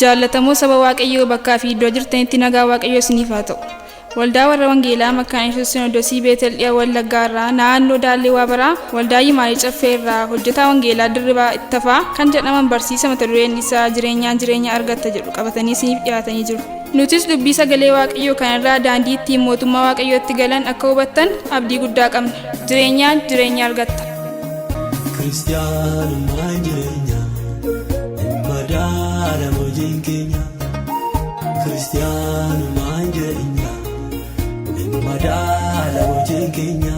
Jaallatamoo saba Waaqayyoo bakkaa fi iddoo jirtanitti nagaa Waaqayyoo isiniif haa ta'u. Waldaa warra Wangeelaa Makkaan Yesuus Sinodosii Beetel dhi'a Wallaggaa irraa naannoo Daallee Waabaraa Waldaa Yimaarii Caffee irraa hojjetaa Wangeelaa Dirribaa Ittafaa kan jedhaman barsiisa mata dureen isaa jireenyaan jireenya argatta jedhu qabatanii isiniif dhiyaatanii jiru. Nutis dubbii sagalee Waaqayyoo kanarraa daandii ittiin mootummaa Waaqayyootti galan akka hubattan abdii guddaa qabna. Jireenyaan jireenya argatta. Kiristiyaanummaan jireenya hin madaalamu hojiin keenya. Kiristiyaanummaan jireenya hin madaalamu hojiin keenya.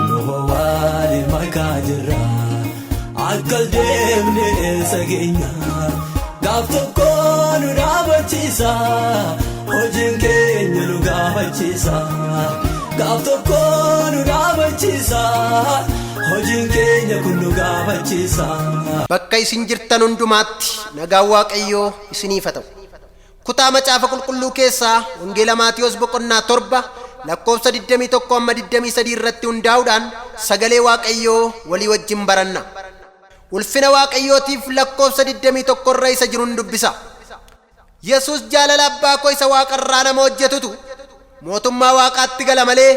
Nu waaliin makaa jirra akka deemne eessa keenya. Gaaf tokko nu dhaabachiisa hojiin keenya nu gaafachiisa. Gaaf tokko nu dhaabachiisa hojiin keenya kun nu gaafachiisa. Bakka isin jirtan hundumaatti nagaan Waaqayyoo isiniif haa ta'u. Kutaa Macaafa Qulqulluu keessaa Wangeela Maatiyos boqonnaa 7 lakkoofsa 21 amma 23 irratti hundaa'uudhaan sagalee Waaqayyoo walii wajjin baranna. Ulfina Waaqayyootiif lakkoofsa 21 irra isa jirun dubbisa. Yesuus jaalala abbaa koo isa waaqarraa nama hojjetutu mootummaa waaqaatti gala malee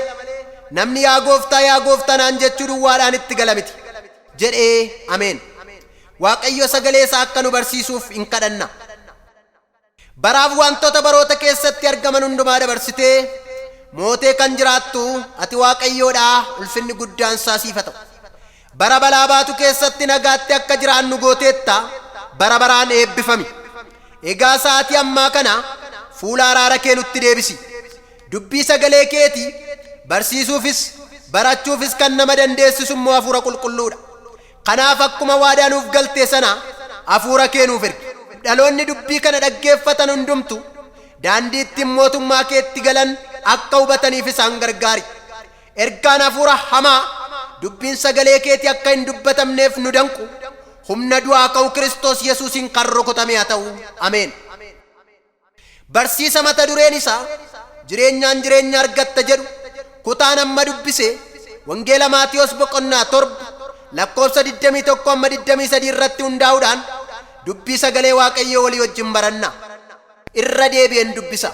namni yaa gooftaa yaa gooftaa naan jechuu duwwaadhaan itti gala miti jedhee ameen. Waaqayyo sagalee isaa akka nu barsiisuuf in kadhanna. Baraaf wantoota baroota keessatti argaman hundumaa dabarsitee mootee kan jiraattu ati Waaqayyoodha ulfinni guddaan isaa siif haa ta'u. Bara balaa baatu keessatti nagaatti akka jiraannu gooteetta bara baraan eebbifami. Egaa sa'aatii ammaa kana fuula araara kee nutti deebisi. Dubbii sagalee keetii barsiisuufis barachuufis kan nama dandeessisu immoo hafuura qulqulluudha. Kanaaf akkuma waadaa nuuf galtee sana hafuura kee nuuf ergi. Dhaloonni dubbii kana dhaggeeffatan hundumtu daandii ittiin mootummaa keetti galan akka hubataniif isaan gargaari. Ergaan hafuura hamaa dubbiin sagalee keetii akka hin dubbatamneef nu danqu humna du'aa ka'u Kiristoos Yesuusiin kan rukutame haa ta'u. Ameen. Barsiisa mata dureen isaa jireenyaan jireenya argatta jedhu kutaan amma dubbise Wangeela Maatiyos boqonnaa 7 lakkoofsa 21 amma 23 irratti hundaa'uudhaan dubbii sagalee Waaqayyoo walii wajjin baranna. Irra deebi'een dubbisa.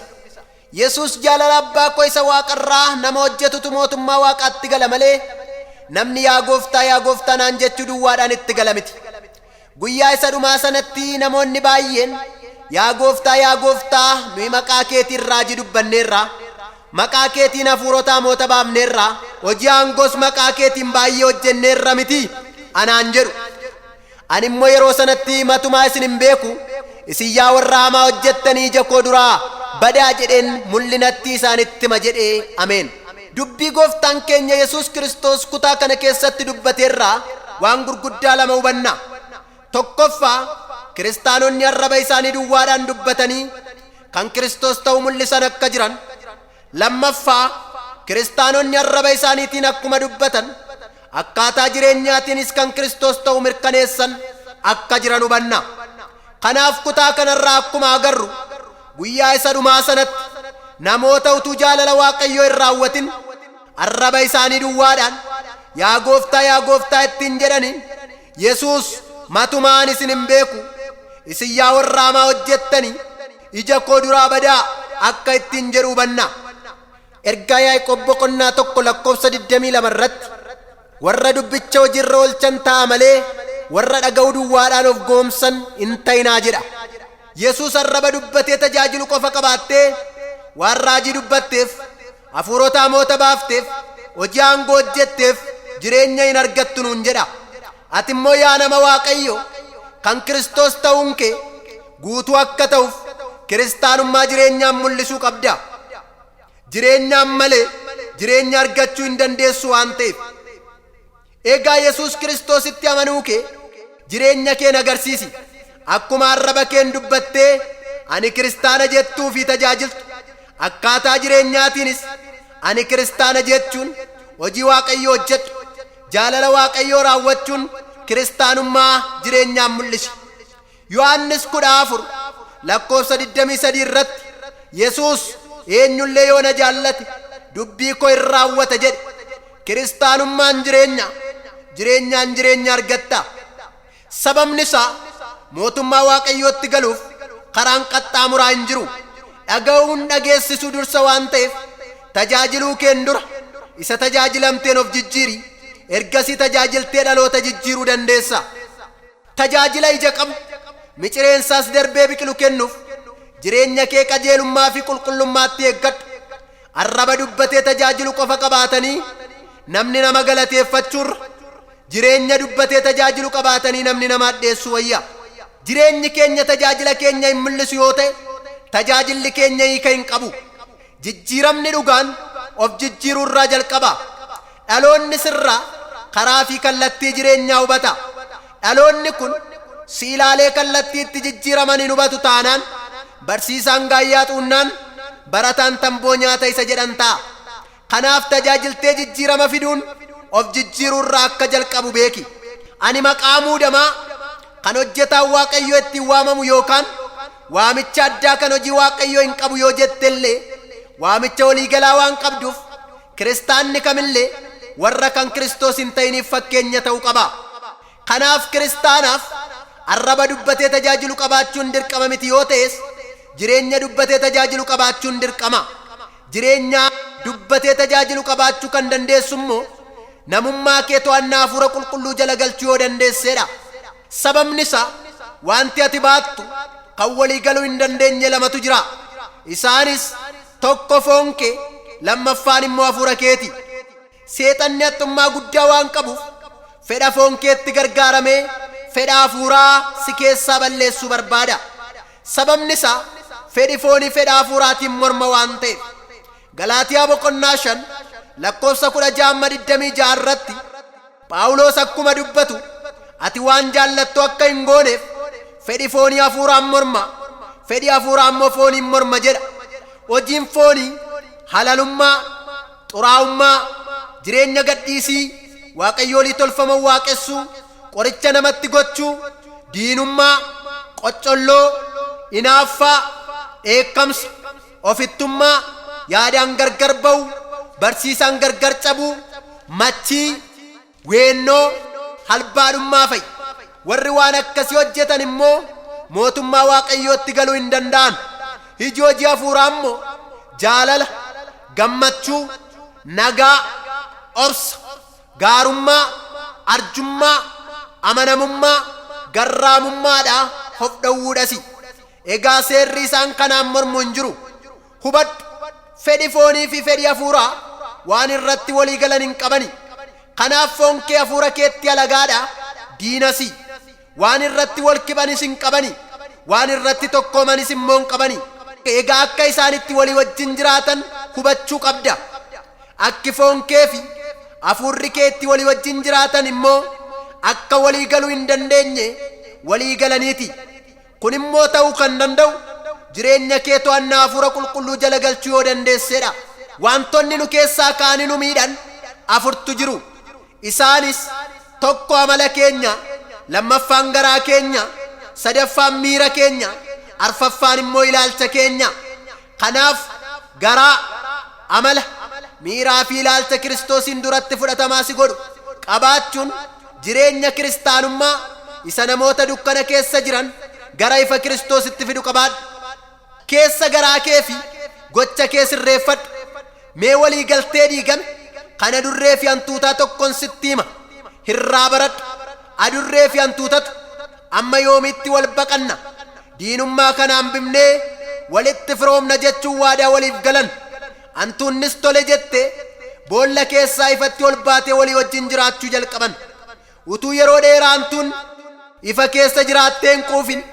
Yesuus jaalala abbaa koo isa waaqarraa nama hojjetutu mootummaa waaqaatti gala malee namni yaa gooftaa yaa gooftaa naan jechuu duwwaadhaan itti gala miti. Guyyaa isa dhumaa sanatti namoonni baay'een yaa gooftaa yaa gooftaa nuyi maqaa keetiin raajii dubbanneerra, maqaa keetiin hafuurota hamoota baafneerra, hojii aangoos maqaa keetiin baay'ee hojjenneerra miti anaan jedhu. Ani immoo yeroo sanatti matumaa isin hin beeku, isin yaa warra hamaa hojjettanii ija koo duraa badaa jedheen mul'inatti isaanitti hima jedhee ameen. Dubbii gooftaan keenya Yesuus Kiristoos kutaa kana keessatti dubbateerraa waan gurguddaa lama hubanna. Tokkoffaa, kiristaanonni arraba isaanii duwwaadhaan dubbatanii kan Kiristoos ta'uu mul'isan akka jiran. Lammaffaa, kiristaanonni arraba isaaniitiin akkuma dubbatan akkaataa jireenyaatiinis kan Kiristoos ta'uu mirkaneessan akka jiran hubanna. Kanaaf kutaa kanarraa akkuma agarru guyyaa isa dhumaa sanatti namoota utuu jaalala Waaqayyoo hin raawwatin arraba isaanii duwwaadhaan yaa gooftaa yaa gooftaa ittiin jedhaniin Yesuus matumaan isin hin beeku, isin yaa warra hamaa hojjettanii ija koo duraa badaa akka ittiin jedhu hubanna. Ergaa Yaaqoob boqonnaa 1 lakkoofsa 22 irratti warra dubbicha hojiirra oolchan ta'a malee warra dhaga'uu duwwaadhaan of goomsan hin ta'inaa jedha. Yesuus arraba dubbatee tajaajilu qofa qabaattee waan raajii dubbatteef, hafuurota hamoota baafteef, hojii aangoo hojjetteef jireenya hin argattu nuun jedha. Ati immoo yaa nama Waaqayyoo kan Kiristoos ta'uun kee guutuu akka ta'uuf kiristaanummaa jireenyaan mul'isuu qabda. Jireenyaan malee jireenya argachuu hin dandeessu waan ta'eef. Egaa Yesuus Kiristoositti amanuu kee jireenya keen agarsiisi. Akkuma arraba keen dubbattee ani kiristaana jettuu fi tajaajiltu, akkaataa jireenyaatiinis ani kiristaana jechuun hojii Waaqayyoo hojjedhu. Jaalala Waaqayyoo raawwachuun kiristaanummaa jireenyaan mul'isi. Yohaannis 14 lakkoofsa 23 irratti Yesuus eenyullee yoo na jaallate dubbii koo hin raawwata jedhe. Kiristaanummaan jireenya, jireenyaan jireenya argatta. Sababni isaa mootummaa Waaqayyootti galuuf Karaan qaxxaamuraa hin jiru. Dhaga'uun dhageessisuu dursa waan ta'eef, tajaajiluu keen dura isa tajaajilamteen of jijjiiri. Ergasii tajaajiltee dhaloota jijjiiruu dandeessa. Tajaajila ija qabu, micireensaas darbee biqilu kennuuf jireenya kee qajeelummaa fi qulqullummaatti eeggadhu. Arraba dubbatee tajaajilu qofa qabaatanii namni nama galateeffachuurra, jireenya dubbatee tajaajilu qabaatanii namni nama addeessu wayya. Jireenyi keenya tajaajila keenya hin mul'isu yoo ta'e, tajaajilli keenya hiika hin qabu. Jijjiiramni dhugaan of jijjiiruu irraa jalqaba. Dhaloonni sirraa karaa fi kallattii jireenyaa hubata. Dhaloonni kun si ilaalee kallattii itti jijjiiraman hin hubatu taanaan, barsiisaan gaayyaa xuunnaan barataan tamboo nyaata isa jedhan ta'a. Kanaaf tajaajiltee jijjiirama fiduun of jijjiiruu irraa akka jalqabu beeki. Ani maqaa muudamaa kan hojjetaan Waaqayyoo ittiin waamamu yookaan waamicha addaa kan hojii Waaqayyoo hin qabu yoo jettellee, waamicha waliigalaa waan qabduuf kiristaanni kamillee warra kan Kiristoos hin ta'iniif fakkeenya ta'uu qaba. Kanaaf kiristaanaaf arraba dubbatee tajaajilu qabaachuun dirqama miti yoo ta'es, jireenya dubbatee tajaajilu qabaachuun dirqama. Jireenya dubbatee tajaajilu qabaachuu kan dandeessu immoo namummaa kee to'annaa Hafuura Qulqulluu jala galchuu yoo dandeesseedha. Sababni isaa wanti ati baattu kan walii galuu hin dandeenye lamatu jira. Isaanis tokko foon kee, lammaffaan immoo hafuura keeti. Seexanni haxxummaa guddaa waan qabuuf fedha foon keetti gargaaramee fedha hafuuraa si keessaa balleessuu barbaada. Sababni isaa fedhi foonii fedha hafuuraatiin morma waan ta'eef. Galaatiyaa boqonnaa 5 lakkoofsa 16-26 irratti Phaawulos akkuma dubbatu, ati waan jaallattu akka hin gooneef fedhi foonii hafuuraan morma, fedhi hafuuraa immoo fooniin morma jedha. Hojiin foonii halalummaa, xuraa'ummaa, jireenya gadhiisii, waaqayyoolii tolfaman waaqessuu, qoricha namatti gochuu, diinummaa, qoccolloo, inaaffaa, dheekkamsa, ofittummaa, yaadaan gargar ba'uu, barsiisaan gargar cabuu, machii, weennoo, halbaadhummaa fa'i. Warri waan akkasii hojjetan immoo mootummaa Waaqayyootti galuu hin danda'an. Iji hojii hafuuraa immoo jaalala, gammachuu, nagaa, obsa, gaarummaa, arjummaa, amanamummaa, garraamummaadha, of dhowwuudhasi. Egaa seerri isaan kanaan mormu hin jiru. Hubadhu, fedhi foonii fi fedhi hafuuraa waan irratti walii galan hin qabani. Kanaaf foon kee hafuura keetti alagaadha, diinasi. Waan irratti wal kiphanis hin qabani, waan irratti tokkoomanis immoo hin qabani. Egaa akka isaanitti walii wajjin jiraatan hubachuu qabda. Akki foon kee fi hafuurri kee itti walii wajjin jiraatan immoo akka walii galuu hin dandeenye walii galaniiti. Kun immoo ta'uu kan danda'u jireenya kee to'annaa Hafuura Qulqulluu jala galchuu yoo dandeesseedha. Wantoonni nu keessaa ka'anii nu miidhan afurtu jiru. Isaanis tokko amala keenya, lammaffaan garaa keenya, sadaffaan miira keenya, arfaffaan immoo ilaalcha keenya. Kanaaf garaa, amala, miiraa fi ilaalcha Kiristoosiin duratti fudhatamaa si godhu qabaachuun jireenya kiristaanummaa isa namoota dukkana keessa jiran gara ifa Kiristoositti fidu qabaadhu. Keessa garaa kee fi gocha kee sirreeffadhu. Mee walii galtee diigame kan adurree fi hantuutaa tokkon sitti hima. Hirraa baradhu. Adurree fi hantuutatu amma yoomiitti wal baqanna? Diinummaa kana hambifnee walitti firoomna jechuun waadaa waliif galan. Hantuunnis tole jette, boolla keessaa ifatti ol baatee walii wajjin jiraachuu jalqaban. Utuu yeroo dheeraa hantuun ifa keessa jiraattee hin quufin,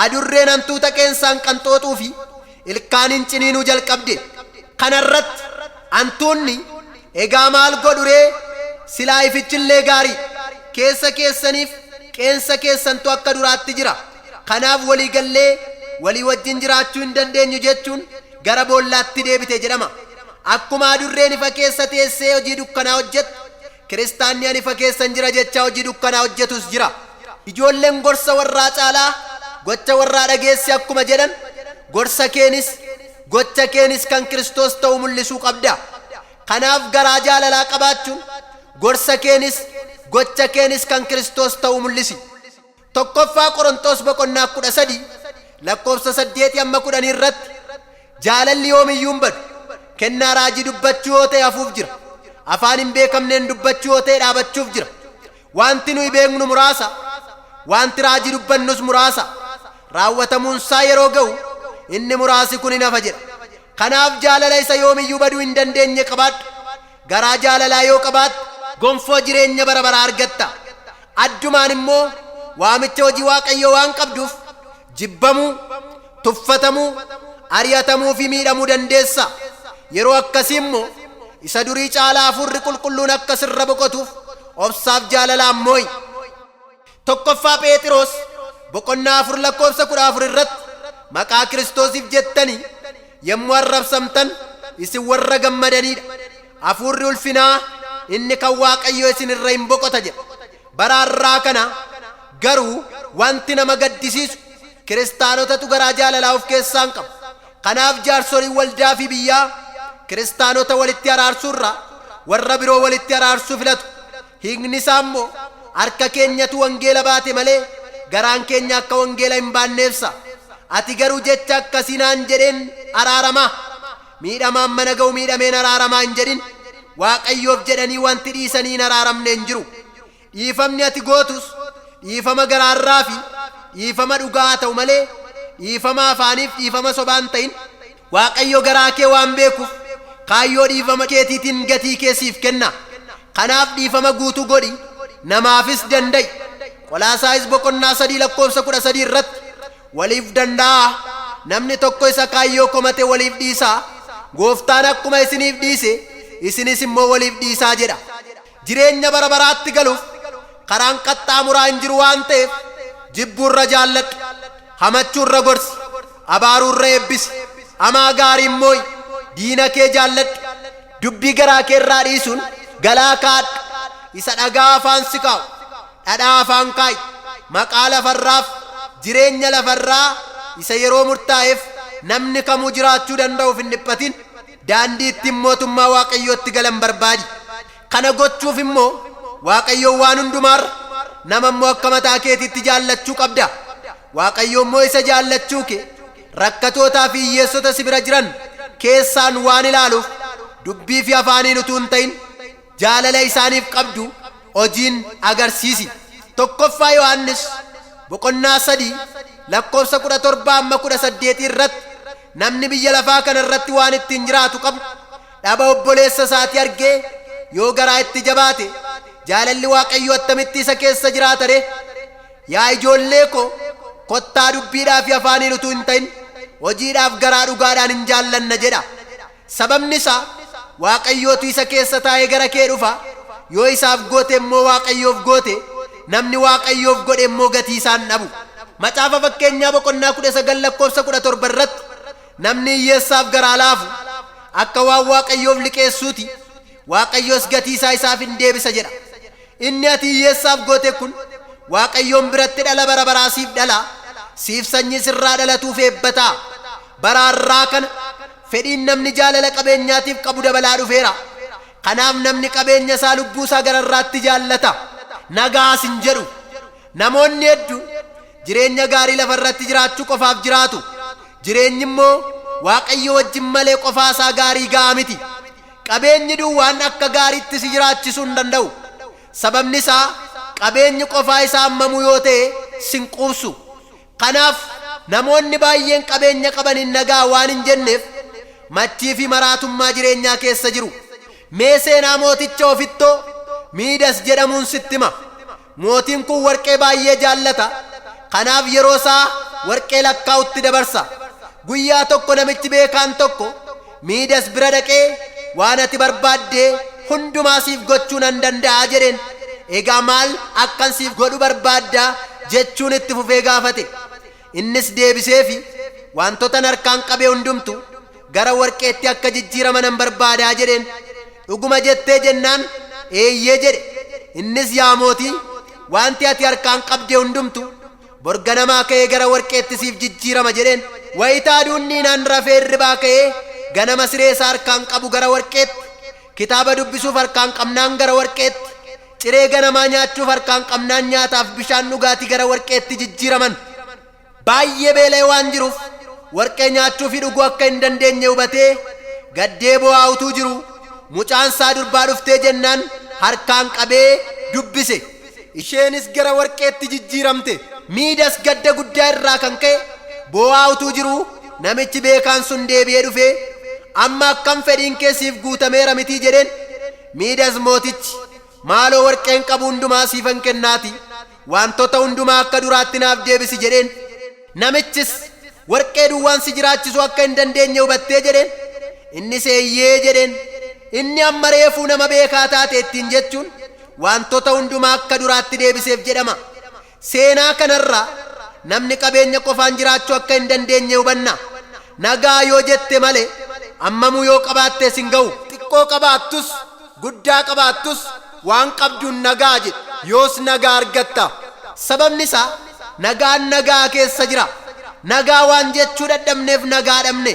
adurreen hantuuta qeensaan qanxooxuu fi ilkaaniin ciniinuu jalqabde. Kana irratti hantuunni, egaa maal godhu ree, silaa ifichillee gaarii, keessa keessaniif qeensa keessantu akka duraatti jira. Kanaaf walii gallee walii wajjin jiraachuu hin dandeenyu jechuun gara boollaatti deebite jedhama. Akkuma adurreen ifa keessa teessee hojii dukkanaa hojjettu, kiristaanni ani ifa keessan jira jechaa hojii dukkanaa hojjetus jira. Ijoolleen gorsa warraa caalaa gocha warraa dhageessi akkuma jedhan, gorsa keenis gocha keenis kan Kiristoos ta'uu mul'isuu qabda. Kanaaf garaa jaalalaa qabaachuun gorsa keenis gocha keenis kan Kiristoos ta'uu mul'isi. Tokkoffaa Qorontos boqonnaa 13 lakkoofsa 8 amma 10 irratti jaalalli yoomiyyuu hin badu. Kennaa raajii dubbachuu yoo ta'e hafuuf jira. Afaan hin beekamneen dubbachuu yoo ta'e dhaabachuuf jira. Wanti nuyi beeknu muraasa, wanti raajii dubbannus muraasa. Raawwatamuunsaa yeroo ga'u inni muraasi kun hin hafa jedha. Kanaaf jaalala isa yoomiyyuu baduu hin dandeenye qabaadhu. Garaa jaalalaa yoo qabaatte gonfoo jireenya bara baraa argatta. Addumaan immoo waamicha hojii Waaqayyoo waan qabduuf jibbamuu, tuffatamuu, ari'atamuu fi miidhamuu dandeessa. Yeroo akkasii immoo isa durii caalaa hafuurri qulqulluun akka sirra boqotuuf obsaaf jaalalaan moo'i. 1ffaa Pheexiroos boqonnaa 4 lakkoofsa 14 irratti maqaa Kiristoosiif jettanii yommuu arrabsamtan isin warra gammadaniidha. Hafuurri ulfinaa inni kan Waaqayyoo isin irra hin boqota jedha. Bara har'aa kana garuu wanti nama gaddisiisu kiristaanotatu garaa jaalalaa of keessaa hin qabu. Kanaaf jaarsoliin waldaa fi biyyaa kiristaanota walitti araarsuurra warra biroo walitti araarsuu filatu. Hiikni isaa immoo harka keenyatu wangeela baate malee garaan keenya akka wangeela hin baanne ibsa. Ati garuu jecha akkasii naan jedheen araaramaa. Miidhamaan mana ga'u miidhameen araaramaa hin jedhin. Waaqayyoof jedhanii wanti dhiisanii hin araaramne hin jiru. Dhiifamni ati gootus dhiifama garaarraa fi dhiifama dhugaa haa ta'u malee dhiifama afaaniif dhiifama sobaa hin ta'in. Waaqayyo garaa kee waan beekuuf kaayyoo dhiifama keetiitiin gatii kee siif kenna. Kanaaf dhiifama guutuu godhi, namaafis danda'i. Qolaasaayis boqonnaa 3 lakkoofsa 13 irratti waliif danda'aa, namni tokko isa kaan yoo komate waliif dhiisaa, gooftaan akkuma isiniif dhiise isinis immoo waliif dhiisaa jedha. Jireenya bara baraatti galuuf karaan qaxxaamuraa hin jiru waan ta'eef jibbuurra jaalladhu, hamachuurra gorsi, abaaruurra eebbisi, hamaa gaariin moo'i, diina kee jaalladhu, dubbii garaa kee irraa dhiisuun galaa kaa'adhu, isa dhagaa afaan si kaa'u dhadhaa afaan kaa'i, maqaa lafarraaf jireenya lafarraa isa yeroo murtaa'eef namni kamuu jiraachuu danda'uuf hin dhiphatin. Daandii ittiin mootummaa Waaqayyootti galan barbaadi. Kana gochuuf immoo Waaqayyoon waan hundumaarra, nama immoo akka mataa keetiitti jaallachuu qabda. Waaqayyo immoo isa jaallachuu kee rakkatootaa fi hiyyeessota si bira jiran keessaan waan ilaaluuf dubbii fi afaaniin utuu hin ta'in jaalala isaaniif qabdu hojiin agarsiisi. 1ffaa Yohaannis boqonnaa 3 lakkoofsa 17 amma 18 irratti namni biyya lafaa kana irratti waan ittiin jiraatu qabu dhaba obboleessa isaatii argee yoo garaa itti jabaate jaalalli Waaqayyoo attamitti isa keessa jiraata ree? Yaa ijoollee koo, kottaa dubbiidhaa fi afaaniin utuu hin ta'in hojiidhaaf garaa dhugaadhaan hin jaallanna jedha. Sababni isaa Waaqayyootu isa keessa taa'ee gara kee dhufa, yoo isaaf goote immoo Waaqayyoof goote, namni Waaqayyoof godhe immoo gatii isaa hin dhabu. Macaafa Fakkeenyaa boqonnaa 19 lakkoofsa 17 irratti namni hiyyeessaaf garaa laafu akka waan Waaqayyoof liqeessuuti, Waaqayyos gatii isaa isaaf hin deebisa jedha. Inni ati hiyyeessaaf goote kun Waaqayyoon biratti dhala bara baraa siif dhala, siif sanyii sirraa dhalatuuf eebba ta'a. Bara har'aa kana fedhiin namni jaalala qabeenyaatiif qabu dabalaa dhufeera. Kanaaf namni qabeenya isaa lubbuu isaa gararraatti jaallata. Nagaas hin jedhu. Namoonni hedduun jireenya gaarii lafa irratti jiraachuu qofaaf jiraatu. Jireenyi immoo Waaqayyo wajjin malee qofaa isaa gaarii ga'aa miti. Qabeenyi duwwaan akka gaariitti si jiraachisuu hin danda'u. Sababni isaa qabeenyi qofaa isaa hammamuu yoo ta'e sin quubsu. Kanaaf namoonni baay'een qabeenya qabaniin nagaa waan hin jenneef machii fi maraatummaa jireenyaa keessa jiru. Mee seenaa mooticha ofittoo Miidas jedhamuun sitti hima. Mootiin kun warqee baay'ee jaallata. Kanaaf yeroo isaa warqee lakkaa'utti dabarsa. Guyyaa tokko namichi beekaan tokko Miidas bira dhaqee waan ati barbaaddee hundumaa siif gochuu nan danda'a jedheen. Egaa maal akkan siif godhu barbaadda jechuun itti fufee gaafate. Innis deebiseefi wantotan harkaan qabe hundumtu gara warqeetti akka jijjiiramanan barbaadaa jedheen. Dhuguma jettee jennaan eeyyee jedhe. Innis yaa mootii wanti ati harkaan qabde hundumtu bor ganamaa ka'ee gara warqeetti siif jijjiirama jedheen. Wayita aduun dhiinaan rafee hirribaa ka'ee ganama siree isaa harkaan qabu gara warqeetti, kitaaba dubbisuuf harkaan qabnaan gara warqeetti, ciree ganamaa nyaachuuf harkaan qabnaan nyaataaf bishaan dhugaatii gara warqeetti jijjiiraman. Baay'ee beela'ee waan jiruuf warqee nyaachuu fi dhuguu akka hin dandeenye hubatee gaddee boo'aa utuu jiru mucaan isaa durbaa dhuftee jennaan harkaan qabee dubbise. Isheenis gara warqeetti jijjiiramte. Miidas gadda guddaa irraa kan ka'e boo'aa utuu jiru namichi beekaan sun deebi'ee dhufee, amma akkam fedhiin kee siif guutameera mitii jedheen. Miidas mootichi, maaloo warqeen qabu hundumaa siifan kennaati, wantoota hundumaa akka duraatti naaf deebisi jedheen. Namichis warqee duwwaan si jiraachisu akka hin dandeenye hubattee jedheen. Innis eeyyee jedheen. Inni amma reefuu nama beekaa taate ittiin jechuun wantoota hundumaa akka duraatti deebiseef jedhama. Seenaa kanarraa namni qabeenya qofaan jiraachuu akka hin dandeenye hubanna. Nagaa yoo jette malee ammamuu yoo qabaatte sin ga'u. Xiqqoo qabaattus guddaa qabaattus waan qabduun nagaa jedhe, yoos nagaa argatta. Sababni isaa nagaan nagaa keessa jira. Nagaa waan jechuu dadhabneef nagaa dhabne.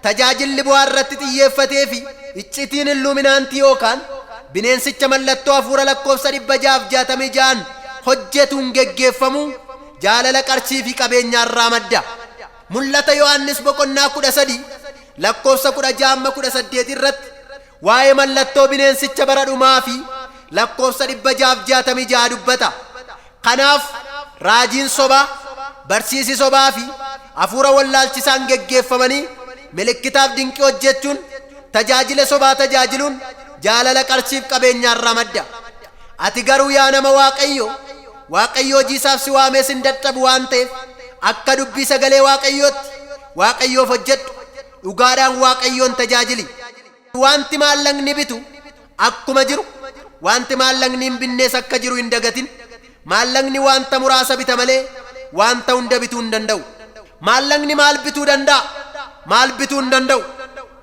Tajaajilli bu'aa irratti xiyyeeffatee fi iccitiin illuuminaantii yookaan bineensicha mallattoo hafuura lakkoofsa 666 hojjetuun geggeeffamu jaalala qarshii fi qabeenyaa irraa madda. Mul'ata Yohaannis boqonnaa 13 lakkoofsa 16-18 irratti waa'ee mallattoo bineensicha bara dhumaa fi lakkoofsa 666 dubbata. Kanaaf raajiin sobaa, barsiisi sobaa fi hafuura wallaalchisaan geggeeffamanii milikkitaaf dinqii hojjechuun tajaajila sobaa tajaajiluun jaalala qarshiif qabeenyaa irraa madda. Ati garuu yaa nama Waaqayyo, Waaqayyo hojii isaaf si waamee sin dadhabu waan ta'eef akka dubbii sagalee Waaqayyootti Waaqayyoof hojjedhu, dhugaadhaan Waaqayyoon tajaajili. Wanti maallaqni bitu akkuma jiru, wanti maallaqni hin binnees akka jiru hin dagatin. Maallaqni wanta muraasa bita malee wanta hunda bituu hin danda'u. Maallaqni maal bituu danda'a? Maal bituu hin danda'u?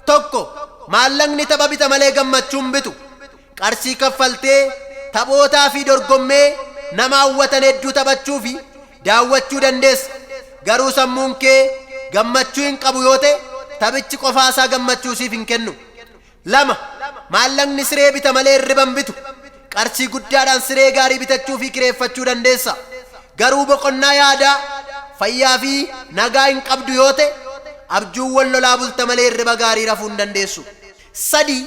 Tokko, maallaqni tapha bita malee gammachuu hin bitu. Qarshii kaffaltee taphootaa fi dorgommee nama hawwatan hedduu taphachuu fi daawwachuu dandeessa. Garuu sammuun kee gammachuu hin qabu yoo ta'e taphichi qofaasaa gammachuu siif hin kennu. Lama, maallaqni siree bita malee hirriba hin bitu. Qarshii guddaadhaan siree gaarii bitachuu fi kireeffachuu dandeessa. Garuu boqonnaa yaadaa, fayyaa fi nagaa hin qabdu yoo ta'e abjuuwwan lolaa bulta malee hirriba gaarii rafuu hin dandeessu. Sadi,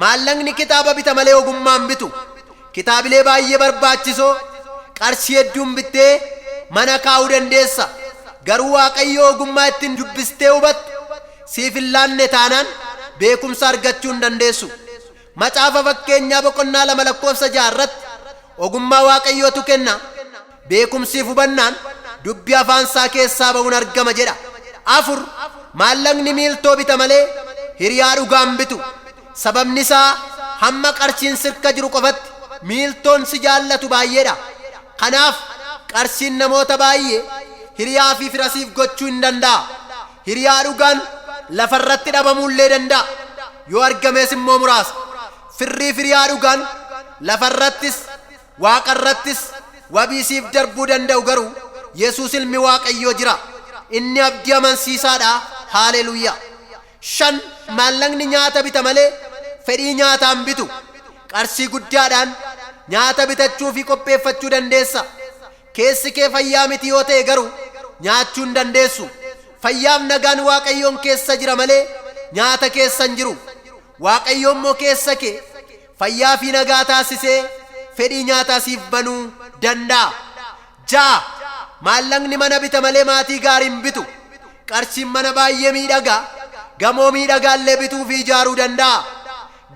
maallaqni kitaaba bita malee ogummaa hin bitu. Kitaabilee baay'ee barbaachisoo qarshii hedduun bittee mana kaa'uu dandeessa. Garuu Waaqayyo ogummaa ittiin dubbistee hubattu siif hin laanne taanaan beekumsa argachuu hin dandeessu. Macaafa fakkeenyaa boqonnaa 2 lakkoofsa 6 irratti ogummaa Waaqayyootu kenna, beekumsiif hubannaan dubbii afaan isaa keessaa ba'uun argama jedha. Afur, maallaqni miiltoo bita malee hiriyaa dhugaa hin bitu. Sababni isaa hamma qarshiin sirka jiru qofatti miiltoon si jaallatu baay'eedha. Kanaaf qarshiin namoota baay'ee hiriyaa fi firasiif gochuu hin danda'a. Hiriyaa dhugaan lafarratti dhabamuullee danda'a. Yoo argamees immoo muraasa. Firrii hiriyaa dhugaan lafarrattis waaqarrattis wabii siif darbuu danda'u garuu Yesuus ilmi Waaqayyoo jira. Inni abdii amansiisaadha. Haaleluyyaa. Shan, maallaqni nyaata bita malee fedhii nyaataan bitu. Qarshii guddaadhaan nyaata bitachuu fi qopheeffachuu dandeessa. Keessi kee fayyaa miti yoo ta'e garuu nyaachuu hin dandeessu. Fayyaaf nagaan Waaqayyoon keessa jira malee nyaata keessa hin jiru. Waaqayyo immoo keessa kee fayyaa fi nagaa taasisee fedhii nyaataa siif banuu danda'a. Ja'a, maallaqni mana bita malee maatii gaarii hin bitu. Qarshiin mana baay'ee miidhagaa, gamoo miidhagaa illee bituu fi ijaaruu danda'a.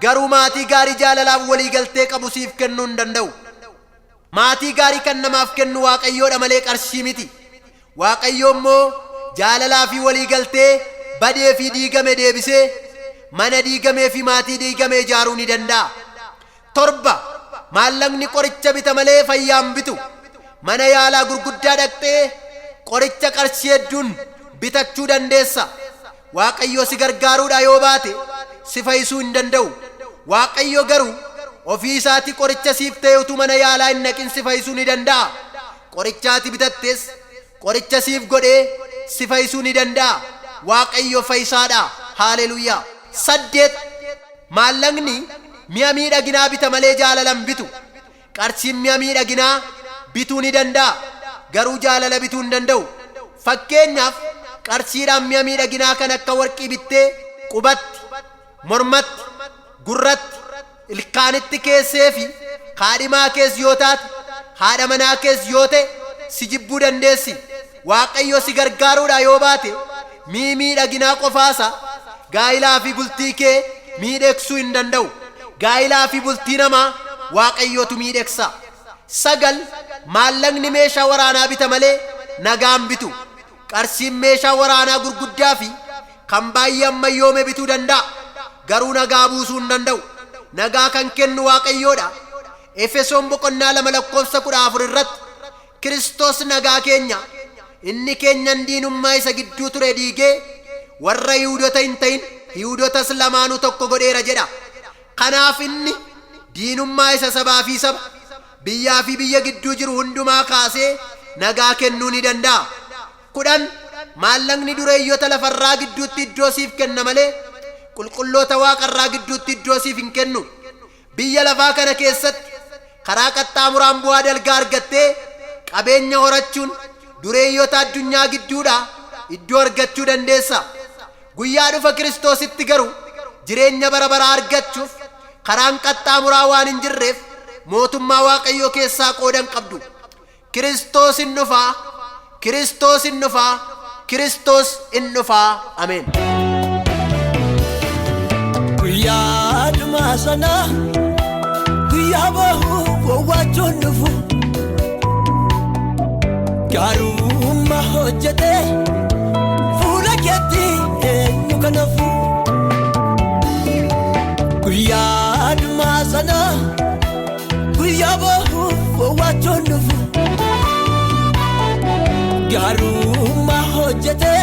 Garuu maatii gaarii jaalalaaf walii galtee qabu siif kennuu hin danda'u. Maatii gaarii kan namaaf kennu Waaqayyoodha malee qarshii miti. Waaqayyo immoo jaalalaa fi walii galtee badee fi diigame deebisee mana diigamee fi maatii diigame ijaaruu ni danda'a. Torba, maallaqni qoricha bita malee fayyaa hin bitu. Mana yaalaa gurguddaa dhaqxee qoricha qarshii hedduun bitachuu dandeessa. Waaqayyo si gargaaruudha yoo baate si fayyisuu hin danda'u. Waaqayyo garuu ofii isaatii qoricha siif ta'e utuu mana yaalaa hin naqin si fayyisuu ni danda'a. Qoricha ati bitattes qoricha siif godhee si fayyisuu ni danda'a. Waaqayyo fayyisaadha. Haaleluyyaa. Saddeet, maallaqni mi'a miidhaginaa bita malee jaalala hin bitu. Qarshiin mi'a miidhaginaa bituu ni danda'a. Garuu jaalala bituu hin danda'u. Fakkeenyaaf, qarshiidhaan mi'a miidhaginaa kan akka warqii bittee qubatti, mormatti, gurratti, ilkaanitti keessee fi kaadhimaa kees yoo taate, haadha manaa kees yoo ta'e, si jibbuu dandeessi. Waaqayyo si gargaaruudha yoo baate, mi'i miidhaginaa qofaasa gaa'ilaa fi bultii kee miidheeksuu hin danda'u. Gaa'ilaa fi bultii namaa Waaqayyootu miidhegsa. 9, Maallaqni meeshaa waraanaa bita malee nagaan bitu. Qarshiin meeshaa waraanaa gurguddaa fi kan baay'ee ammayyoome bituu danda'a, garuu nagaa buusuu hin danda'u. Nagaa kan kennu Waaqayyoodha. Efesoon boqonnaa 2 lakkoofsa 14 irratti, Kiristoos nagaa keenya, inni keenyan diinummaa isa gidduu ture diigee, warra Yihuudota hin ta'in Yihuudotas lamaanuu tokko godheera jedha. Kanaaf inni diinummaa isa sabaa fi saba, biyyaa fi biyya gidduu jiru hundumaa kaasee nagaa kennuu ni danda'a. 10, Maallaqni dureeyyota lafarraa gidduutti iddoo siif kenna malee qulqulloota waaqarraa gidduutti iddoo siif hin kennu. Biyya lafaa kana keessatti karaa qaxxaamuraan bu'aa dalgaa argattee qabeenya horachuun dureeyyota addunyaa gidduudhaa iddoo argachuu dandeessa. Guyyaa dhufa Kiristoositti garuu jireenya bara baraa argachuuf karaan qaxxaamuraa waan hin jirreef mootummaa Waaqayyoo keessaa qooda hin qabdu. Kiristoos in dhufaa, Kiristoos in dhufaa, Kiristoos in dhufaa. Ameen. Guyyaa dhumaa sana, guyyaa bahu wawwaachuun dhufu, gaarummaa hojjete fuula keetti eenyu kanafu. Guyyaa dhumaa sana, guyyaa bahu wawwaachuun dhufu, gaarummaa hojjete.